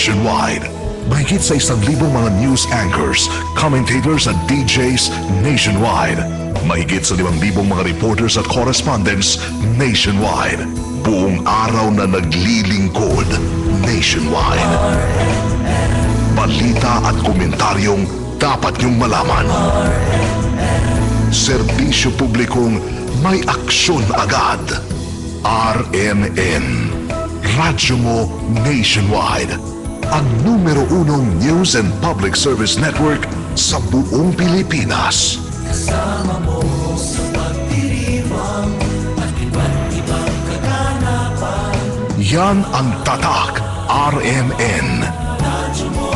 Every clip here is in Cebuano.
Nationwide. Mahigit sa 1,000 mga news anchors, commentators at DJs nationwide. Mahigit sa 5,000 mga reporters at correspondents nationwide. Buong araw na naglilingkod nationwide. Balita at komentaryong dapat niyong malaman. Serbisyo publikong may aksyon agad. RMN. Radyo mo nationwide. Ang numero unong news and public service network sa buong Pilipinas. Kasama mo sa pagdiriwang at iba't ibang kaganapan. Yan ang Tatak RMN. Radyo mo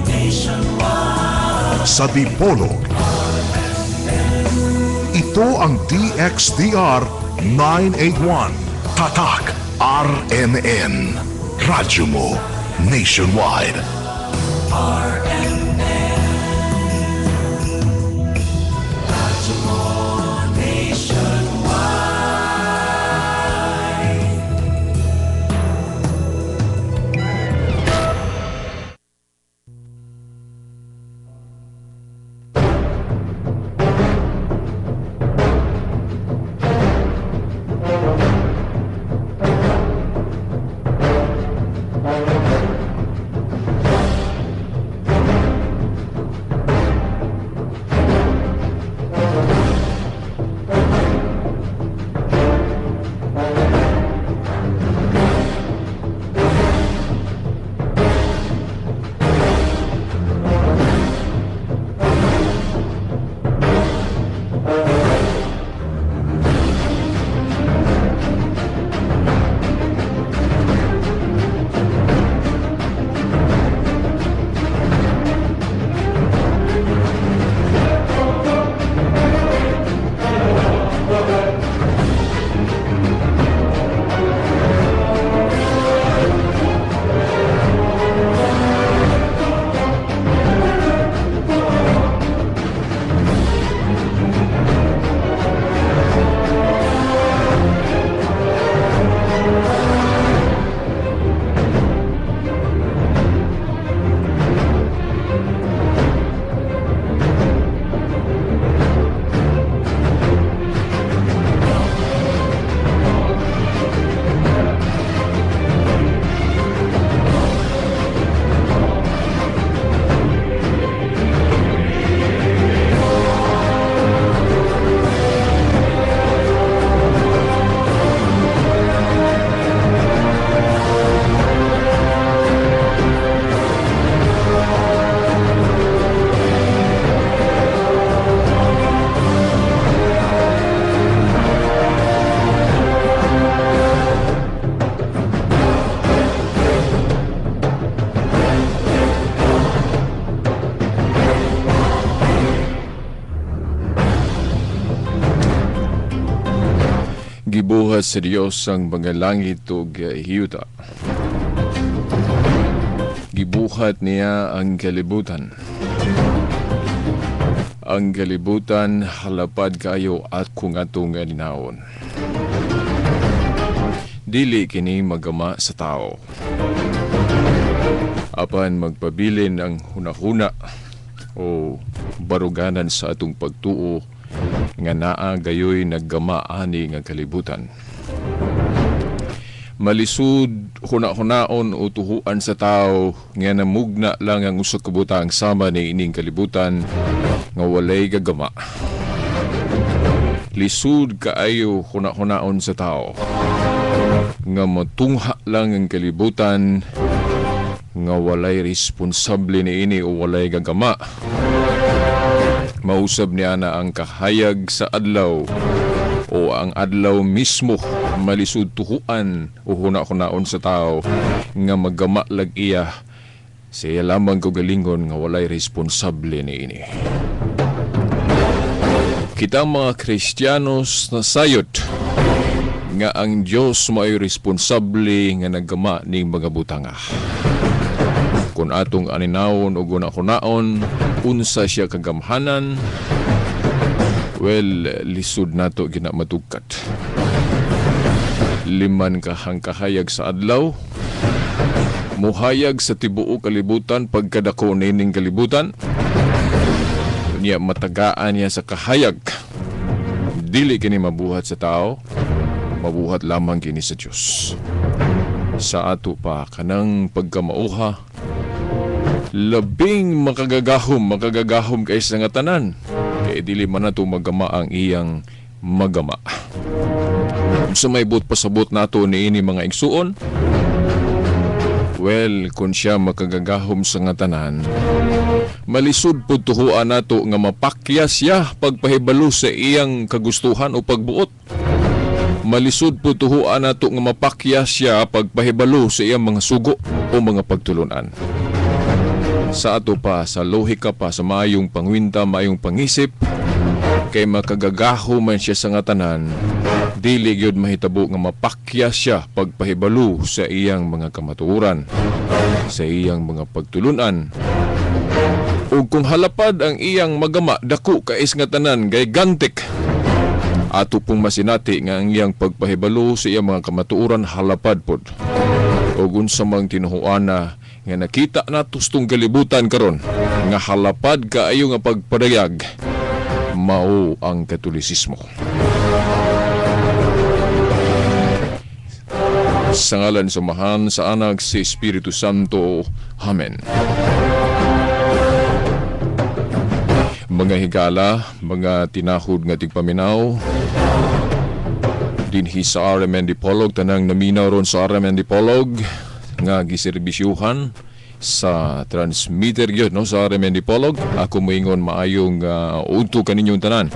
nationwide. Sa Dipolog. Ito ang DXDR 981. Tatak RMN. Radyo mo nationwide. RMN. Radyo mo nationwide. Gibuhat sa Dios ang mga langit ug hiyuta. Gibuhat niya ang kalibutan. Ang kalibutan halapad kayo at kung atong aninawon. Dili kini magama sa tao. Apan magpabilin ang hunahuna o baruganan sa atong pagtuo nga naa gayoy naggama ani nga kalibutan. Malisud huna-hunaon o tuhuan sa tao nga namugna lang ang usa ka butang sama ni ining kalibutan nga walay gagama. Lisud kaayo huna-hunaon sa tao nga matungha lang ang kalibutan nga walay responsable niini o walay gagama. Mausab niya na ang kahayag sa adlaw o ang adlaw mismo malisud tuhuan o huna-hunaon sa tao nga maggama lag iya siya lamang kaugalingon nga walay responsable niini. Kita mga Kristiyanos na sayot nga ang Dios mao'y responsable nga naggama ning mga butanga. Kung atong aninawon o guna-hunaon, unsa siya kagamhanan, well, lisod nato gina matugkat. Liman kahang kahayag sa adlaw, Muhayag sa tibuok kalibutan pagkadako nining kalibutan. Unya matagaan niya sa kahayag. Dili kini mabuhat sa tao, mabuhat lamang kini sa Dios. Sa ato pa kanang pagkamauha, labing makagagahom, makagagahom kaysa nga tanan. Kay dili man nato magama ang iyang magama. Sa may buot pasabot nato niini, mga igsuon, well, kung siya makagagahom sa nga tanan, malisod pud tuhuan nato nga mapakya siya pagpahibalo sa iyang kagustuhan o pagbuot. Malisod pud tuhuan nato nga mapakya siya pagpahibalo sa iyang mga sugo o mga pagtulunan. Sa ato pa, sa lohika pa, sa maayong pangwinta, maayong pangisip, kay makagagaho man siya sa nga tanan, dili gyud mahitabo nga mapakya siya pagpahibalo sa iyang mga kamatuoran, sa iyang mga pagtulunan. Ug kung halapad ang iyang magama, dako kais nga tanan, gigantic, ato pong masinati nga ang iyang pagpahibalo sa iyang mga kamatuoran halapad pod. Ug unsa mang tinuhuana nga nakita nato sa tong kalibutan karon nga halapad kaayo nga pagpadayag, mao ang Katolisismo. Sa ngalan sa Amahan, sa Anak, sa Espiritu Santo. Amen. Mga higala, mga tinahod nga tigpaminaw, dinhi sa RMN Dipolog, tanang naminaw ron sa RMN Dipolog, nga giserbisyuhan sa transmitter gyud, no, sa RMN Dipolog. Ako moingon maayong udto kaninyong tanan.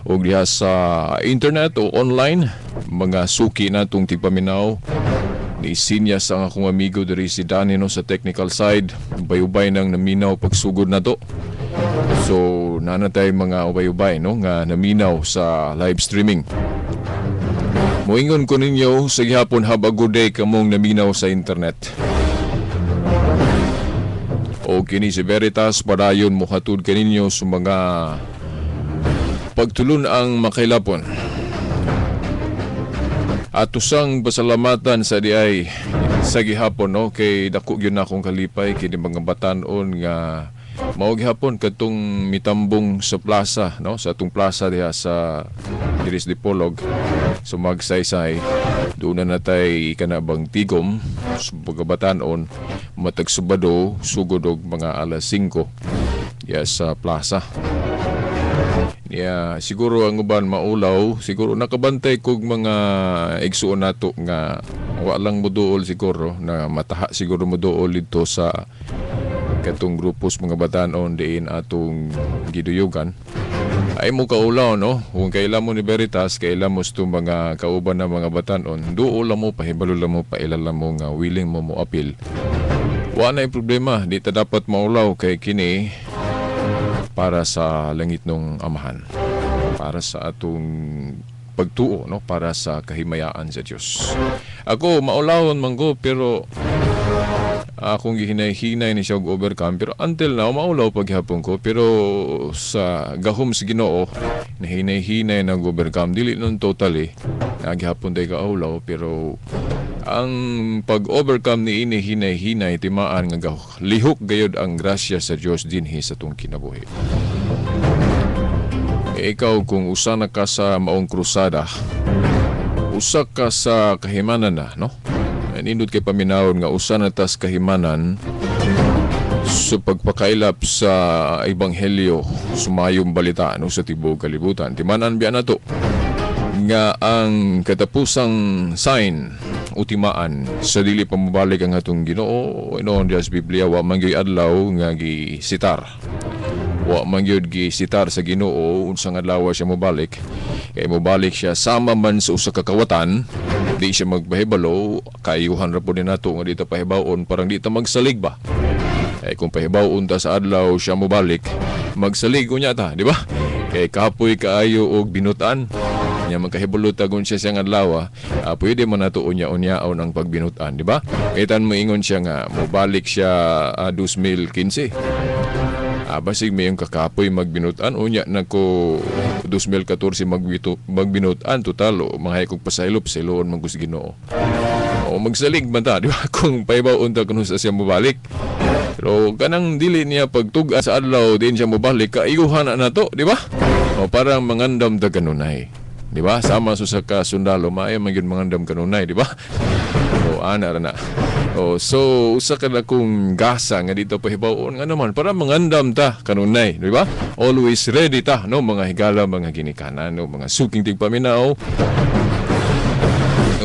Og diha sa internet o online, mga suki natong tigpaminaw, ni sinyas ang akong amigo diri si Danny, no, sa technical side, ubay-ubay nang naminaw pagsugod na to. So nanatay mga ubay-ubay, no, nga naminaw sa live streaming. Moingon ko ninyo sa gihapon, have a good day kamong naminaw sa internet. O kini si Veritas padayon mohatod kaninyo sa mga pagtulun ang makailapon. Ato sang pasalamatan sa diay sa gihapon, no, kay dako gyud na akong kalipay kini mga batan-on nga mao gihapon katong mitambong sa plaza, no, sa atong plaza diha sa Diris Dipolog. So magsaysay doon na natay kanabang tigom sa pagkabatan-on matag Sabado sugod og mga alas 5 diha sa plaza. Yeah, siguro ang uban maulaw, siguro nakabantay kog mga igsuon nato nga wa lang moduol, siguro na mataha siguro moduol dito sa katong grupos mga batan-on diin atong giduyugan. Ay mo kaulaw, no? Kung kaila mo ni Veritas, kaila mo sa mga kauban na mga batan-on, duol lang mo, pahibalo lang mo, pailala mo nga willing mo mo apil. Wa na problema, di ta dapat maulaw kay kini para sa langit ng Amahan, para sa atong pagtuo, no, para sa kahimayaan sa Dios. Ako maulawon man ko, pero akong gihinay-hinay ni siya og overcome, pero until now maulaw paghapon ko, pero sa gahom sa Ginoo nahinay-hinay nag overcome, dili nun totally naghapon day kaulaw, pero ang pag-overcome ni ini hinay-hinay, timaan nga lihok gayod ang grasya sa Dios dinhi sa tong kinabuhi. E ikaw, kung usa na ka sa maong krusada, usa ka sa kahimanan na, no? Nindot kay paminawon nga usa na tas kahimanan sa pagpakailap sa ebanghelyo, sumayong balita, no, sa tibuok kalibutan. Timanan biya nato nga ang katapusang sign utimaan sa dili pa mobalik ang atong Ginoo, inoon diha sa Biblia, wa man gyud adlaw nga gisitar. Wa man gyud gisitar sa Ginoo unsang adlaw siya mobalik. Kay mobalik siya sama man sa usa ka kawatan, di siya magpahibalo, kaayuhan ra pud ni nato nga di ta pahibawon, parang di ta magsalig ba. Kay kung pahibawon ta sa adlaw siya mobalik, magsalig unya ta, di ba? Kay kapoy kaayo og binutan. Nya magkahibalo ta kung siya siyang adlaw, pwede man nato unya-unyaon ang pagbinutan, di ba? Kay tan moingon siya nga mobalik siya 2015. Basig may yung kakapoy magbinutan, unya nako 2014 magbinutan, total o mga kog pasaylo, pasayloon man ko sa Ginoo. O magsalig man ta, di ba? Kung pahibaw unta kung sa siya mobalik. Pero kanang dili niya pagtug-an sa adlaw din siya mobalik, kaiguhan na nato, di ba? O parang mangandam ta kanunay. Di ba? Sama sa usa ka sundalo, maayo man gyud mangandam kanunay, di ba? O ana ra na. O so usa ka na kung gasa nga dito pahibaw-on nga naman para mangandam ta kanunay, di ba? Always ready ta, no, mga higala, mga ginikanan, no, mga suking tigpaminaw,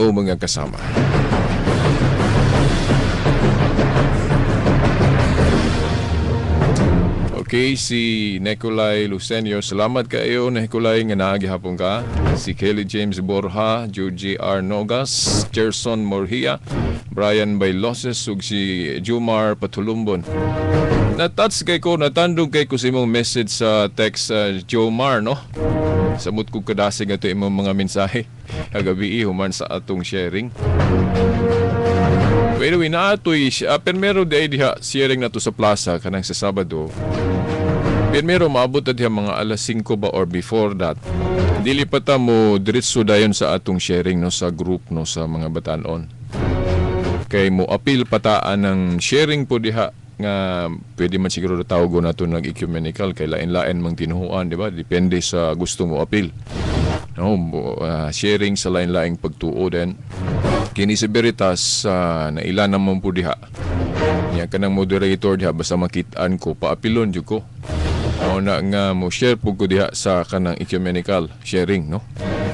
o mga kasama. Okay, si Nicolay Lucenio. Salamat kayo, Nicolay, nga naa gihapon ka. Si Kelly James Borja, Juji R. Nogas, Gerson Morhia, Brian Bailoses, ug si Jumar Patulumbon. Na-touch kay ko, natandog kay ko sa imong message sa text, Jomar, no? Samot ko kadasig ato imong mga mensahe. Kagabi, human sa atong sharing. By the way, naatoy siya. Pero di ay diha, sharing na to sa plaza kanang sa Sabado. Pero maabot na diha mga alas 5 ba or before that. Dili pa ta mo diretso dayon sa atong sharing, no, sa group, no, sa mga batanon. Kay mo apil pataan ng sharing po diha nga pwede man siguro tawag nato nag ecumenical kay lain-lain mang tinuhuan, di ba? Depende sa gusto mo apil. No, sharing sa lain-laing pagtuo din. Kini si Veritas na ilan naman po diha. Nya kanang moderator diha basta makit-an ko paapilon jud ko. Mao na nga mo share pud ko diha sa kanang ecumenical sharing, no.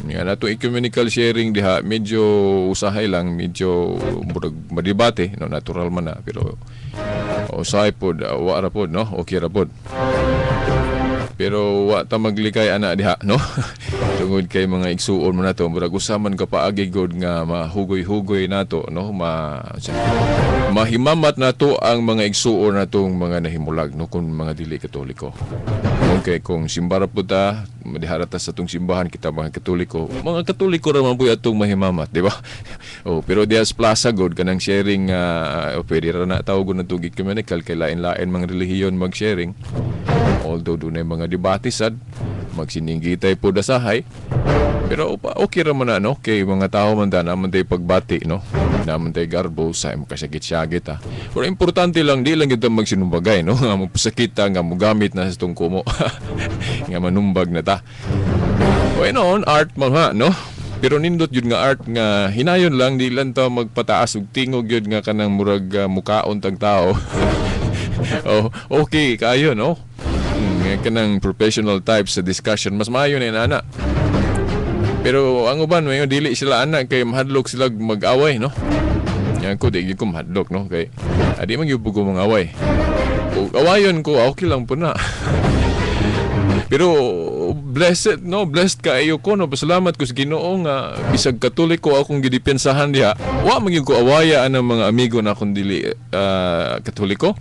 Nya nato ecumenical sharing diha medyo usahay lang, medyo murag madebate, no, natural man na, pero usahay pod, wa ra pod, no, okay ra pod. Pero wa ta maglikay ana diha, no. Tungod kay mga igsuon mo nato, murag usa man ka paagi gud nga mahugoy-hugoy nato, no, mahimamat nato ang mga igsuon natong mga nahimulag, no, kung mga dili Katoliko. Okay, kung simbara po ta, madihara ta sa atong simbahan kita mga Katoliko. Mga Katoliko ra man po atong mahimamat, di ba? Oh, pero diha sa plaza god kanang sharing, pwede ra na tawag na tug ecumenical kay lain-lain mga relihiyon mag-sharing. Although dunay mga debate sad, magsininggitay po dasahay. Pero okay ra man na, no? Kay mga tao man ta, naman tayo pagbati, no? Naman tayo garbo, sa makasagit-syagit, ha? Pero importante lang, di lang kita magsinumbagay, no? Nga mapasakit ta, nga mugamit na sa itong kumo. Nga manumbag na ta. O noon, art man ha, no? Pero nindot yun nga art nga hinayon lang, di lang ta magpataas og tingog yun nga kanang murag mukaon tag tao. Oh, okay, kayo, no? Kanang professional type sa discussion, mas maayo na yun, ana. Pero ang uban, may dili sila ana kay mahadlok sila mag-away, no? Yan ko, di ko mahadlok, no? Kay adi man gyud ko mga-away. O awayon ko, okay lang po na. Pero blessed, no, blessed kaayo ko, no, pasalamat ko sa Ginoo nga bisag Katoliko akong gidepensahan diha. Wa man gyud ko awaya ang mga amigo na akong dili Katoliko.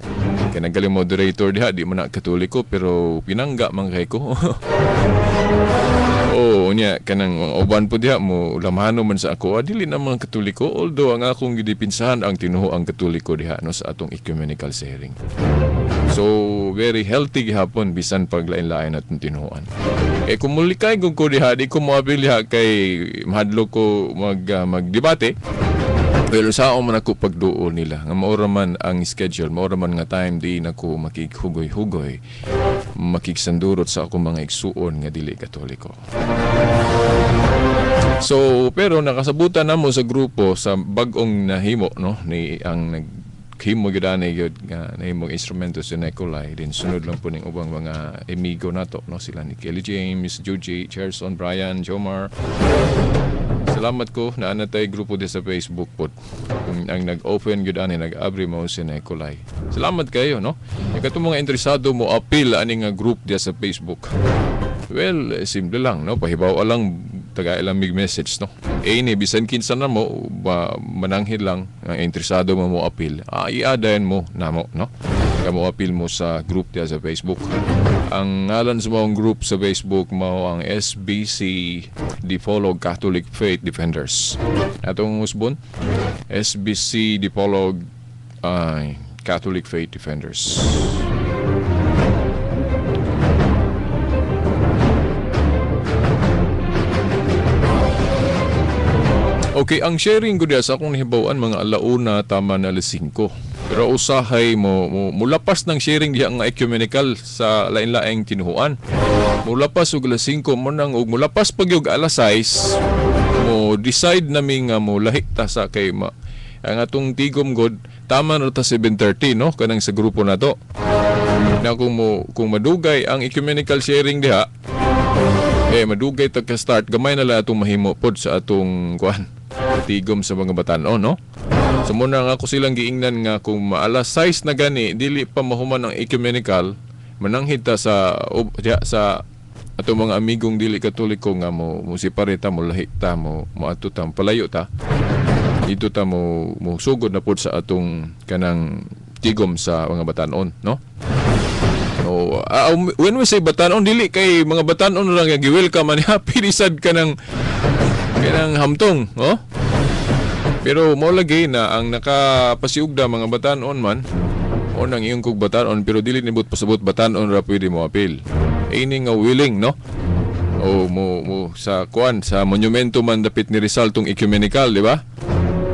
Kay nagaling moderator diha, di man na Katoliko pero pinangga man kay ko. Oh, unya kanang uban po diha mo lamhano man sa ako, dili na mga Katoliko, although ang akong gidepensahan ang tinuoang Katoliko diha, no, sa atong ecumenical sharing. So very healthy gihapon bisan pag lain-lain atong tinuoan. Eh kung mulikay ko diha, di ko moapil diha kay mahadlok ko magdebate. Pero sa man ako pagduol nila nga maura man ang schedule, maura man nga time di nako makighugoy-hugoy, makigsandurot sa akong mga igsuon nga dili Katoliko. So pero nakasabutan namo sa grupo sa bag-ong nahimo, no, ni ang naghimo gyud ani gyud nga nahimong instrumento si Nicolay din, sunod lang po ning ubang mga amigo nato, no, sila ni Kelly James, Juji, Cherson, Brian, Jomar. Salamat ko na natay grupo di sa Facebook po. Kung ang nag-open gyud ani nag-abri mo si Nicolay. Salamat kayo, no. Yung katong mga interesado mo appeal ani nga group diya sa Facebook. Well, simple lang, no. Pahibaw lang taga ilang mig message, no. Eh ni bisan kinsa na mo ba, mananghid lang ang interesado mo mo appeal. I-adayon mo namo, no. Kaya mo appeal mo sa group diya sa Facebook. Ang ngalan sa maong group sa Facebook mao ang SBC Dipolog Catholic Faith Defenders. Atong usbon, SBC Dipolog Catholic Faith Defenders. Okay, ang sharing ko diya sa akong nahibaw-an mga alauna tama na alas 5. Pero usahay mo mulapas ng sharing diha nga ecumenical sa lain-laing tinuhuan. Mulapas og alas 5 mo nang og mulapas pag yung alas 6 mo decide nami nga mo lahi ta sa kay ma, ang atong tigom god tama na ta 7:30, no, kanang sa grupo nato. Na kung madugay ang ecumenical sharing diha eh madugay tag ka start, gamay na lang atong mahimo pod sa atong kuan tigom sa mga batan-on, no. So muna nga ako silang giingnan nga kung maalas 6 na gani dili pa mahuman ang ecumenical, mananghid ta sa diha sa atong mga amigong dili Katoliko nga mo separate ta, mo lahi ta, mo moadto ta, palayo ta dito ta, mo sugod na pod sa atong kanang tigom sa mga batan-on, no. Oh, when we say batan-on, dili kay mga batan-on lang nga gi-welcome ani, happy sad kanang hamtong, oh. Pero mo lagi na ang nakapasiugda mga batan-on man o nang iyong kog batan-on, pero dili nibot pasabot batan-on ra pwede mo apil. Ini nga willing, no? O mo sa kuan sa monumento man dapit ni Rizal tong ecumenical, di ba?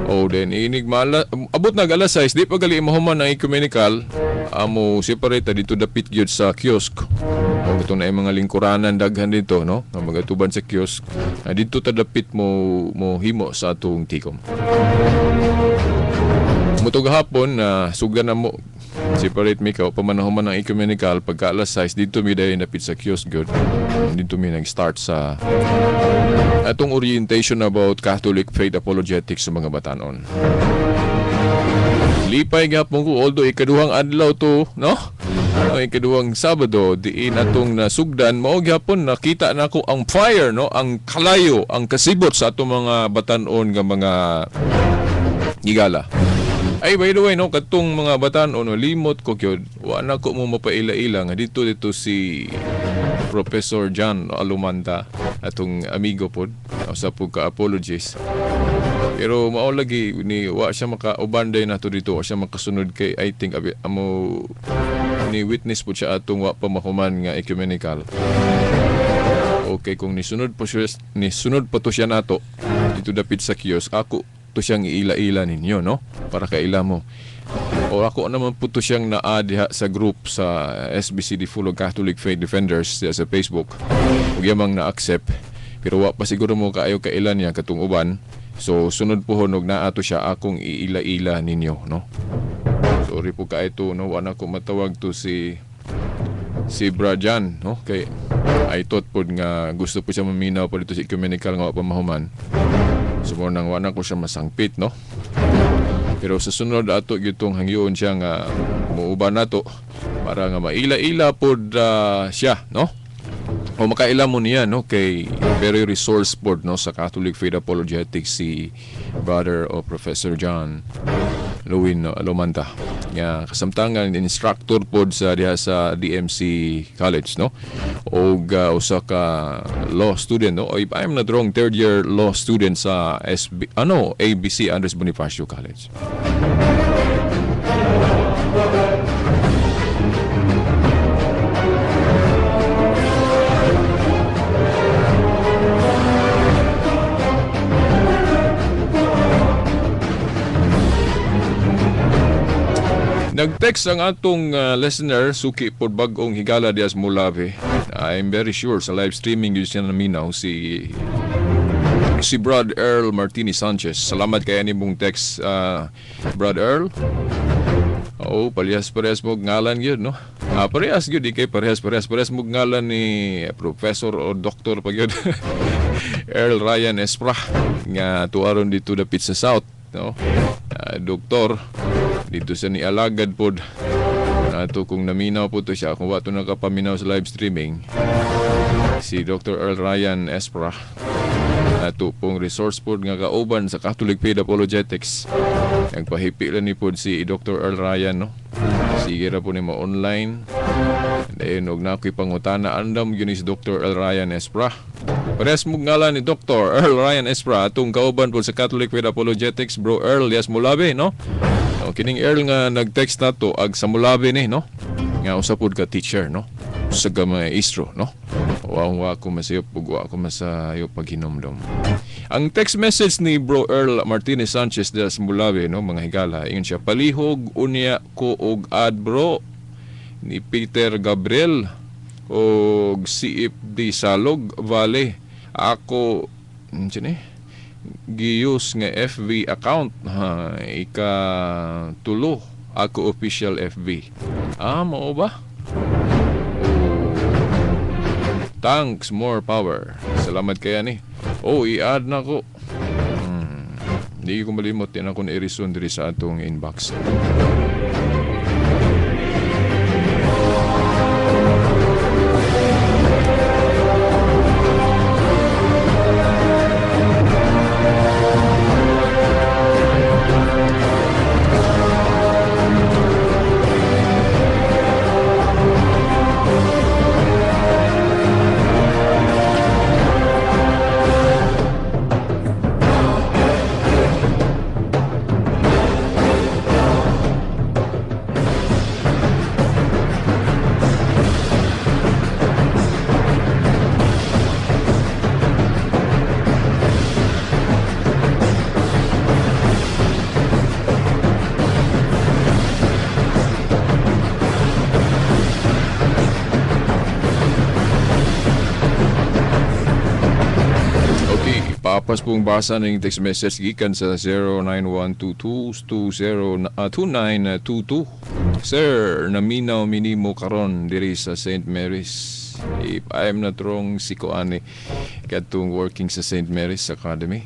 O then inig mala, abot nag alas 6 di pa gali mahuman ang ecumenical, amo separate ta dito dapit gyud sa kiosk. O ito na yung mga lingkuranan daghan dito, no? Nga magatuban sa kiosk. Ah, dito ta dapit mo himo sa atong tikom. Mutog hapon na sugdan na mo separate mi ka pamanahuman ang ecumenical pagka alas 6 dito mi dayon dapit sa kiosk gyud. Dito mi nag-start sa atong orientation about Catholic faith apologetics sa mga batanon. Lipay gihapon ko although ikaduhang adlaw to, no? Ang ikaduhang Sabado diin atong nasugdan, mao gihapon nakita nako ang fire, no, ang kalayo, ang kasibot sa atong mga batanon nga mga gigala. Ay, by the way, no, katong mga batanon, no, limot ko gyud. Wa na ko mo mapaila-ila nga dito si Professor John Alumanta, atong amigo pod, usa po ka apologist. Pero mao lagi ni wa siya makauban day nato dito, wa siya makasunod kay I think abi, amo ni witness po siya atong wa pa mahuman nga ecumenical. Okay, kung nisunod pa to siya nato dito dapit sa kiosk, ako to siyang iila-ila ninyo, no? Para kaila mo. O ako naman po to siyang naa diha sa group sa SBCD Full of Catholic Faith Defenders diha sa Facebook. Ug yamang na-accept. Pero wa pa siguro mo kaayo kailan niya katong uban. So sunod po og naa to siya akong iila-ila ninyo, no? Sorry po kaayo to, no? Wa na ko matawag to si Brajan, no? Kay I thought pod nga gusto po siya maminaw po dito sa ecumenical nga wa pa mahuman. So mo nang wa na ko siya masangpit, no? Pero sa sunod ato gyud hangyoon siya nga muuban nato para nga maila-ila pod siya, no? O makaila mo niya, no, kay very resource pod, no, sa Catholic Faith Apologetics si Brother o Professor John Lewin, no, Alomanta nga kasamtangan instructor pod sa diha sa DMC College, no, og usa ka law student, no, if I'm not wrong, third year law student sa SB ano ABC Andres Bonifacio College. Nag-text ang atong listener, suki pod bag-ong higala dias Molave. I'm very sure sa live streaming yun siya naminaw si Brad Earl Martini Sanchez. Salamat kay nimong text, Brad Earl. Oo, parehas-parehas mo ngalan yun, no? Ah, parehas yun, di kay parehas mo ngalan ni professor o doktor pag yun. Earl Ryan Espra nga tuaron dito dapit sa South, no? Ah, doktor dito sa ni alagad pod nato kung naminaw po to siya, kung wa to nakapaminaw sa live streaming si Dr. Earl Ryan Espra, ato pong resource pod nga kauban sa Catholic Faith Apologetics. Nagpahipi lang ni pod si Dr. Earl Ryan, no? Sige ra po nimo online. Dayon og na ako'y pangutana, andam yun is Dr. Earl Ryan Espra. Parehas mo ngalan ni Dr. Earl Ryan Espra atong kauban po sa Catholic Faith Apologetics, Bro Earl Yas Mulabe, no? O, kining Earl nga nag-text nato ag sa Mulabe ni, no? Nga usa pod ka teacher, no? Sa maestro, no? Wa ko masayop ug wa ko masayop paghinumdom. Ang text message ni Bro Earl Martinez Sanchez de Mulawe, no, mga higala, ingon siya, "Palihog unya ko og add, bro, ni Peter Gabriel og CFD Salog Valley. Ako ni gi-use nga FB account ha, ika tulo ako official FB." Ah, mao ba? Oh. Thanks, more power. Salamat kaya ni. Oh, i-add na ko. Hindi ko malimot yan ako na i-reason diri sa atong inbox. Okay, papas pong basa ng text message gikan sa 0912220 2922. "Sir, naminaw minimo karon diri sa St. Mary's." If I'm not wrong, si Kuani kadtong working sa St. Mary's Academy.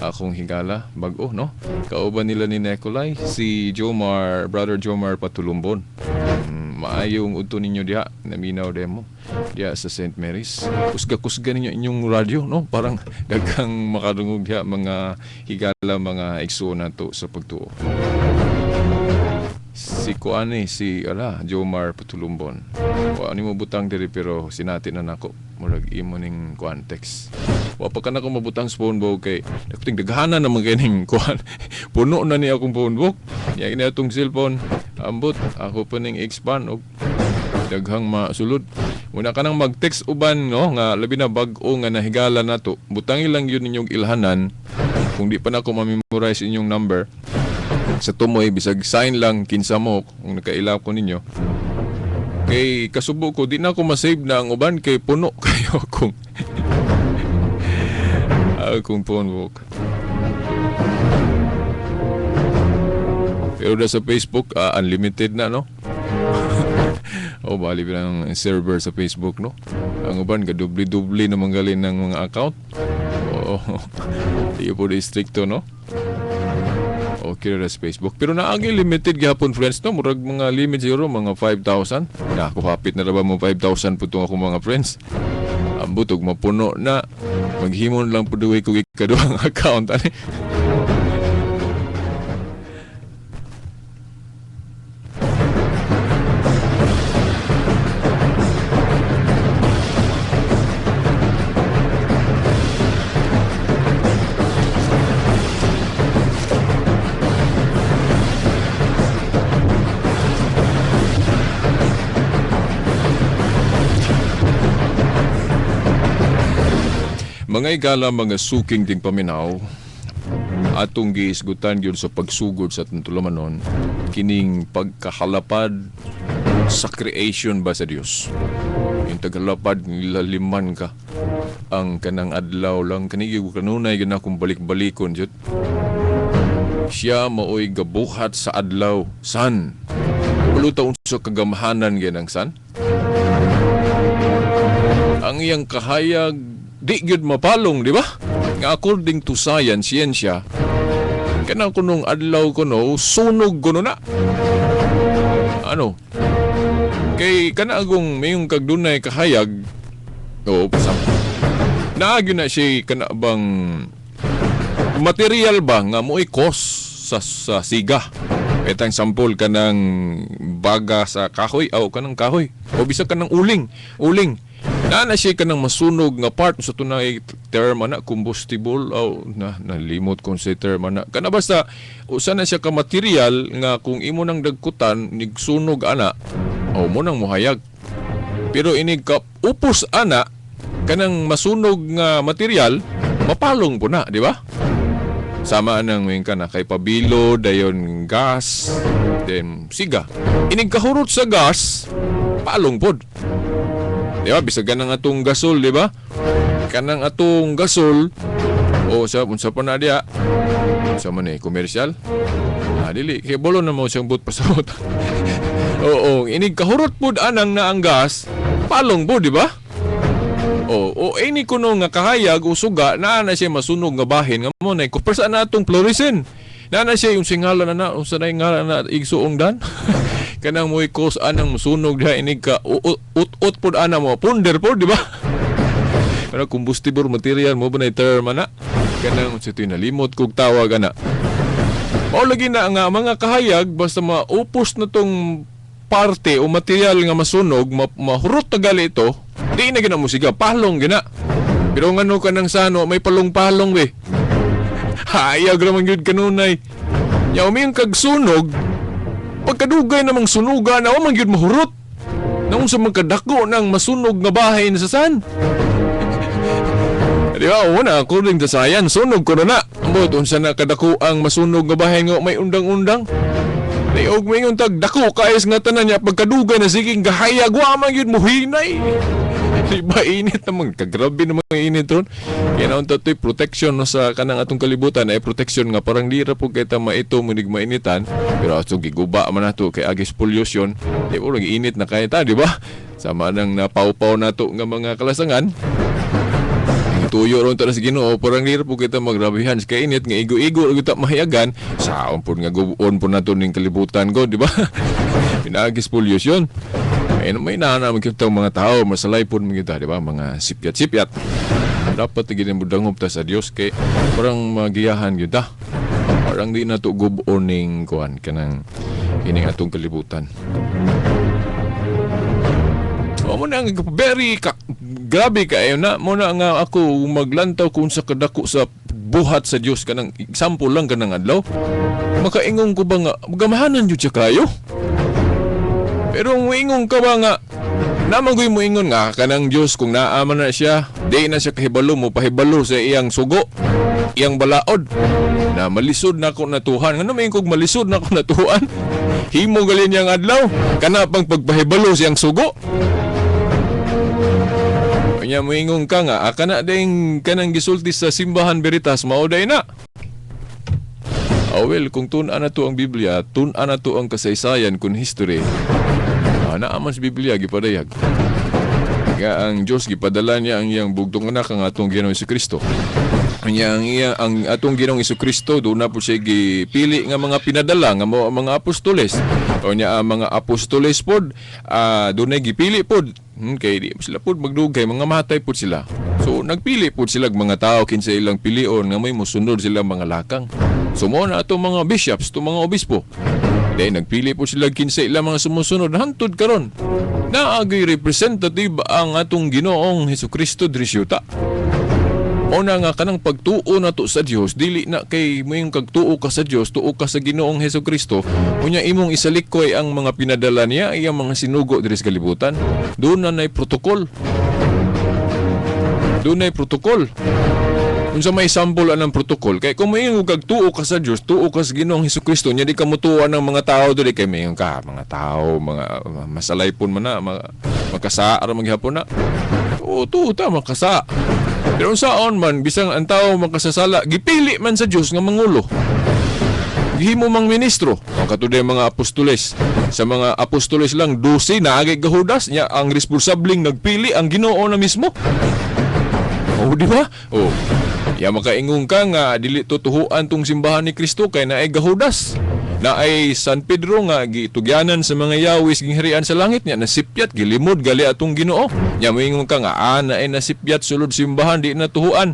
Akong higala, bag-o, no? Kauban nila ni Nicolai, si Jomar, Brother Jomar Patulumbon. Maayong udto ninyo diha, naminaw demo diha sa St. Mary's. Kusga-kusga ninyo inyong radyo, no? Parang daghang makadungog diha mga higala, mga igsuon nato sa pagtuo. Si Kuani, si ala, Jomar Patulumbon. Wa ni mo butang diri pero sinati na nako. Murag imo ning kuan text. Wa pa ka na ko mabutang sa phone book kay dakuting daghanan naman kay ning kuan. Puno na ni akong phone book. Nya kini atong cellphone. Ambot ako pa ning expand og daghang masulod. Muna ka nang mag-text uban, no, nga labi na bag-o nga nahigala nato. Butangi lang yun inyong ilhanan kung di pa na ako ma-memorize inyong number sa tumoy, bisag sign lang kinsa mo kung nakaila ko ninyo, kay kasubo ko di na ako ma-save na ang uban kay puno kayo akong phone book. Pero na sa Facebook, unlimited na, no? Oh, bali ang server sa Facebook, no? Ang uban gadubli-dubli naman gali ng mga account. Oo, di po stricto, no? Okay ra sa Facebook. Pero naagi limited gihapon, friends, no? Murag mga limit siguro mga 5,000. Na ako hapit na ra ba mo 5,000 putong ako mga friends. Ambot og mapuno na. Maghimon lang pud ko ikaduhang account ani. Mga igala, mga suking ding paminaw, atong giisgutan gyud sa pagsugod sa atong tulumanon kining pagkahalapad sa creation ba sa Dios. Yung tagalapad nilaliman ka ang kanang adlaw lang kanigi kanunay gyud akong balik-balikon jud. Siya maoy gabuhat sa adlaw, sun. Kabalo unsa kagamhanan gyud ang sun. Ang iyang kahayag di gyud mapalong, di ba? Nga according to science, siyensya, kanang kunong adlaw kuno, sunog kuno na. Ano? Kay kana agong mayong kagdunay kahayag, oo, pasam. Naagyo na siya kana bang material ba nga mo'y cause sa siga. Etang sample kanang baga sa kahoy o kanang kahoy o bisag kanang uling, uling. Naa na siya kanang masunog nga part sa tunay term ana, combustible o na nalimot kung sa term ana. Kana basta usa na siya ka material nga kung imo nang dagkutan nigsunog ana o mo nang muhayag. Pero inig ka upos ana kanang masunog nga material, mapalong po na, di ba? Sama nang moingon ka na kay pabilo, dayon gas, then siga. Inig kahurot sa gas, palong pod. Di ba? Bisag kanang atong gasol, di ba? Kanang atong gasol, o sa unsa pa na diya? Sa man eh, commercial? Ah, dili kay bolo na mo siyang but pasabot. Oo, inig kahurot pod anang na ang gas, palong po, di ba? O, o ini kuno nga kahayag o suga naa na siya masunog nga bahin nga mo na kumpara sa na atong fluorescent. Naa na siya yung singalan na na unsa na yung ngalan na igsuong dan. Kanang mo'y cause anang musunog diha inig ka ut-ut pod ana mo punder pod, di ba? Pero combustible material mo ba na term ana? Kanang unsa to'y nalimot kog tawag ana. Mao lagi na nga mga kahayag basta maupos na tong parte o material nga masunog, mahurot na gali ito, di na gina mo siga, palong gina. Pero ngano ka nang sano, may palong-palong be. Hayag raman gyud kanunay. Nya umiyang kag sunog, pagkadugay namang sunuga na wa man gyud mahurot. Naung sa magkadako ng masunog nga bahay na sa san. Di ba? Una, according to science, sunog ko na na. Ambot, unsa na kadako ang masunog nga bahay nga may undang-undang. Di og maingon tag dako kaayos nga tanan niya pagkadugay na sige gahayag wa man gyud muhinay. Di ba init naman kagrabe naman ang init ron. Kaya naon to'y protection no, sa kanang atong kalibutan ay protection nga parang di ra po kay ta maito munig mainitan pero atong giguba man nato kay agis pollution di mo init na kay ta, di ba? Sama nang napawpaw nato nga mga kalasangan. Tuyo ron ta sa Ginoo parang di ra po kita magrabihan sa kainit nga igo-igo ra kita mahiyagan saon po nga gubuon po nato ning kalibutan ko, di ba? Pinaagis pollution. May may naman kita mga tao masalay po man kita, di ba? Mga sipyat-sipyat. Dapat gid mo dangop ta sa Dios kay parang magiyahan gyud ta. Parang di na to gubuon ning kuan kanang kining atong kalibutan. O mo na ang very ka, grabe kaayo na mo na nga ako maglantaw kung sa kadako sa buhat sa Dios kanang example lang kanang adlaw. Makaingon ko ba nga gamahanan jud siya kayo? Pero moingon ka ba nga naman mo ingon nga kanang Dios kung naa man na siya, di na siya kahibalo mo pahibalo sa iyang sugo, iyang balaod na malisod na ako natuhan. Ngano may kog malisod na ako natuhan? Himo gali niyang adlaw kana pang pagpahibalo siyang sugo. Kanya moingon ka nga, kana ding kanang gisulti sa simbahan Veritas, mao day na. Ah, well, kung tun-an na to ang Biblia, tun-an na to ang kasaysayan kun history. Ah, naa man sa Biblia gipadayag. Nga ang Diyos gipadala niya ang iyang bugtong anak ang atong Ginoong Kristo. Nya ang iya ang atong Ginoong Kristo doon na po siya gipili nga mga pinadala nga mao ang mga apostoles. O nya ang mga apostoles pod doon gipili pod kay di sila pod magdugay mga matay pod sila. So nagpili pod sila og mga tao kinsa ilang pilion nga may mosunod sila mga lakang. So mo na atong mga bishops, itong mga obispo. Dahil nagpili po sila kinsa ilang mga sumusunod hantod karon. Naagay representative ang atong Ginoong Hesukristo diri sa yuta. Una nga kanang pagtuo nato sa Dios dili na kay moingon kag tuo ka sa Dios, tuo ka sa Ginoong Hesukristo, unya imong isalikoy ang mga pinadala niya, iyang mga sinugo diri sa kalibutan. Doon na nay protocol. Doon nay protocol. Unsa may sample anang protocol kay kung moingon kag tuo ka sa Dios, tuo ka sa Ginoong Hesukristo, nya di ka motuo ng mga tao diri kay moingon ka mga tao, mga masalaypon man na, mga makasa ra maghapon na. Tuo, tuo ta makasa. Pero unsaon man bisang ang tao makasasala, gipili man sa Dios nga mangulo. Gihimo mang ministro. Ang katuday mga apostoles. Sa mga apostoles lang 12 na agay gahudas nya ang responsableng nagpili ang Ginoo na mismo. Oh, di ba? Oh. Ya makaingon ka nga dili tutuhuan tong simbahan ni Kristo kay naay gahudas. Naay San Pedro nga gitugyanan sa mga yawis gingharian sa langit niya nasipyat gilimod gali atong Ginoo. Nya moingon ka nga naay nasipyat sulod simbahan di na tuhuan.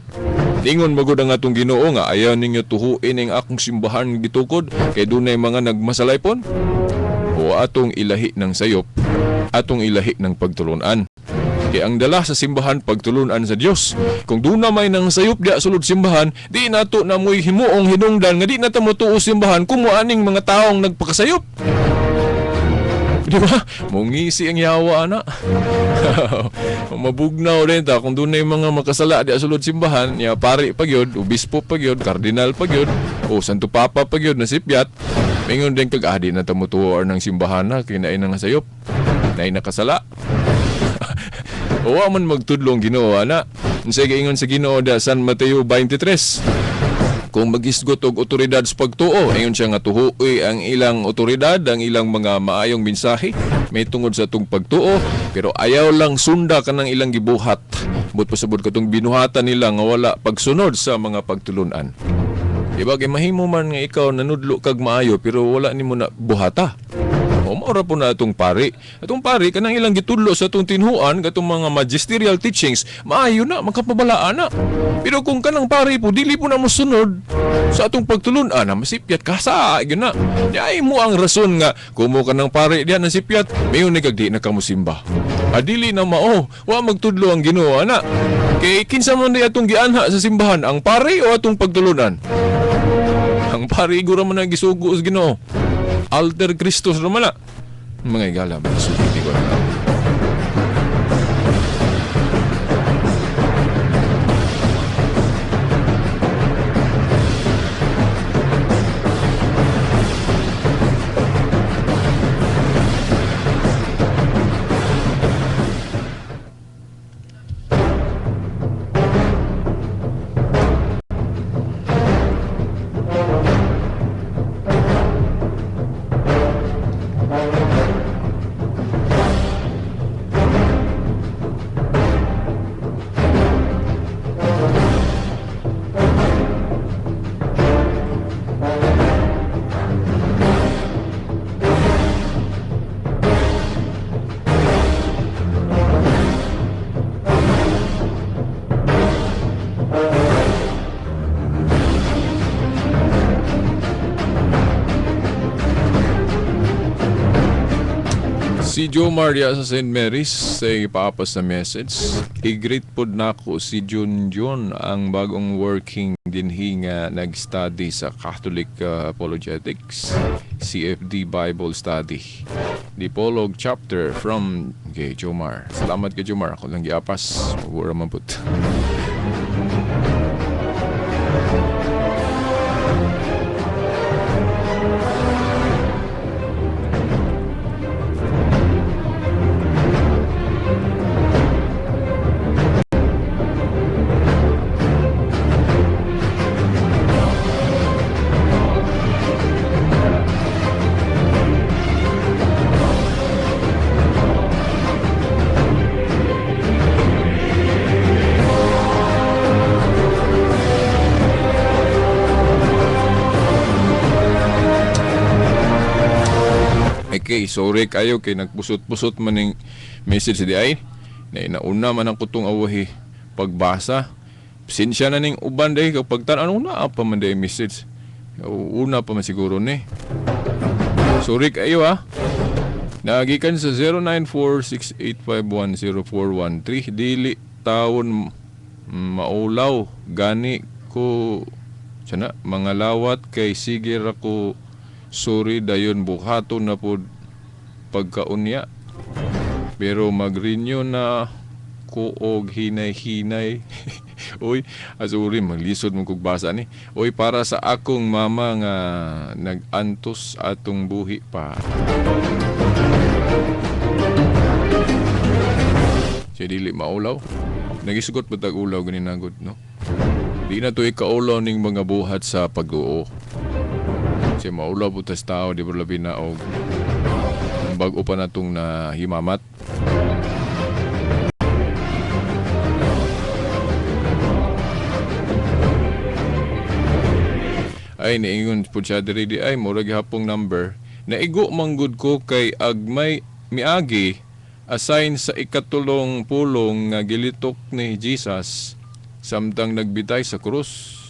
Ingon magud ang atong Ginoo nga ayaw ninyo tuhuin ang akong simbahan gitukod kay dunay mga nagmasalaypon. O atong ilahi ng sayop, atong ilahi ng pagtulunan. Kay ang dala sa simbahan pagtulunan sa Dios. Kung doon na may nang sayop diya sulod simbahan, di nato na mo'y himuong hinungdan nga di na ta motuo simbahan kung moaning mga taong nagpakasayop. Di ba? Mungisi ang yawa ana. Mabugnaw rin ta kung dunay mga makasala di sulod simbahan, ya pari pa gyud, obispo pa gyud, kardinal pa gyud, o Santo Papa pa gyud nasipyat. Mingon din kag adi na ta motuo ng simbahan na kay naay nga sayop. Naay nakasala. Wa man magtudlo ang Ginoo ana. Unsay giingon sa Ginoo da San Mateo 23? Kung magisgot og otoridad sa pagtuo, ingon siya nga tuhuoy ang ilang otoridad, ang ilang mga maayong mensahe may tungod sa atong pagtuo, pero ayaw lang sunda kanang ilang gibuhat. But pasabot katong binuhatan nila nga wala pagsunod sa mga pagtulunan. Diba kay mahimo man nga ikaw nanudlo kag maayo pero wala nimo na buhata. O maura po na atong pari. Atong pari kanang ilang gitudlo sa atong tinhuan katong mga magisterial teachings, maayo na makapabalaan na. Pero kung kanang pari po dili po na mosunod sa atong pagtulun-an, na masipyat ka sa gyud na. Di ay mo ang rason nga kumo kanang pari diha nasipyat, mayon ni kag di na ka mosimba. Adili na mao, wa magtudlo ang Ginoo ana. Kay kinsa man di atong gianha sa simbahan, ang pari o atong pagtulunan? Ang pari gura man ang gisugo sa Ginoo. Alter Christus ra man na. Mga igala, mga sugi ko na. Si Joe Maria sa St. Mary's sa ipaapas na message. I-greet pod nako si Jun Jun, ang bagong working dinhi nga nag-study sa Catholic Apologetics, CFD Bible Study. Dipolog chapter from kay Jomar. Salamat kay Jomar. Ako lang giapas. Wala man put. Okay, sorry kayo kay nagpusot-pusot man ning message di ay. Na inauna man ang kutong awahi pagbasa. Pasensya na ning uban day kapag tan ano na pa man day message. Una pa man siguro ni. Sorry kayo ah. Nagikan sa 0946851041. Dili taon maulaw gani ko sana mga lawat kay sige ra ko sorry dayon buhaton na pod pagkaunya pero mag-renew na ko og hinay-hinay. Uy, asuri maglisod mo kog basa ni. Uy, para sa akong mama nga nag-antos atong buhi pa. Siya dili maulaw. Nagisugot pa tag ulaw ganinagod, no? Di na to ikaulaw ning mga buhat sa pag-uo. Siya maulaw po tas tao, di ba labi na og bago pa na itong nahimamat. Ay, niingon po siya diri di ay, murag hapong number. Naigo manggod ko kay agmay miagi assign sa ikatulong pulong nga gilitok ni Jesus samtang nagbitay sa krus.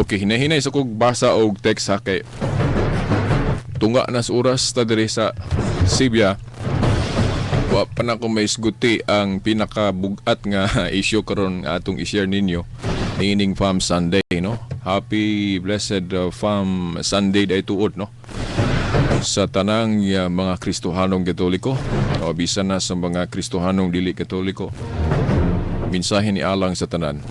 Okay, hinahinay sa kog basa og text ha kay Tunga na sa oras ta diri sa Sibya. Wa pa na ko maisguti ang pinakabugat nga issue karon nga atong i-share ninyo niining Palm Sunday, no? Happy blessed Palm Sunday day tuod, no? Sa tanang mga Kristohanong Katoliko o bisan na sa mga Kristohanong dili Katoliko. Mensahe ni alang sa tanan.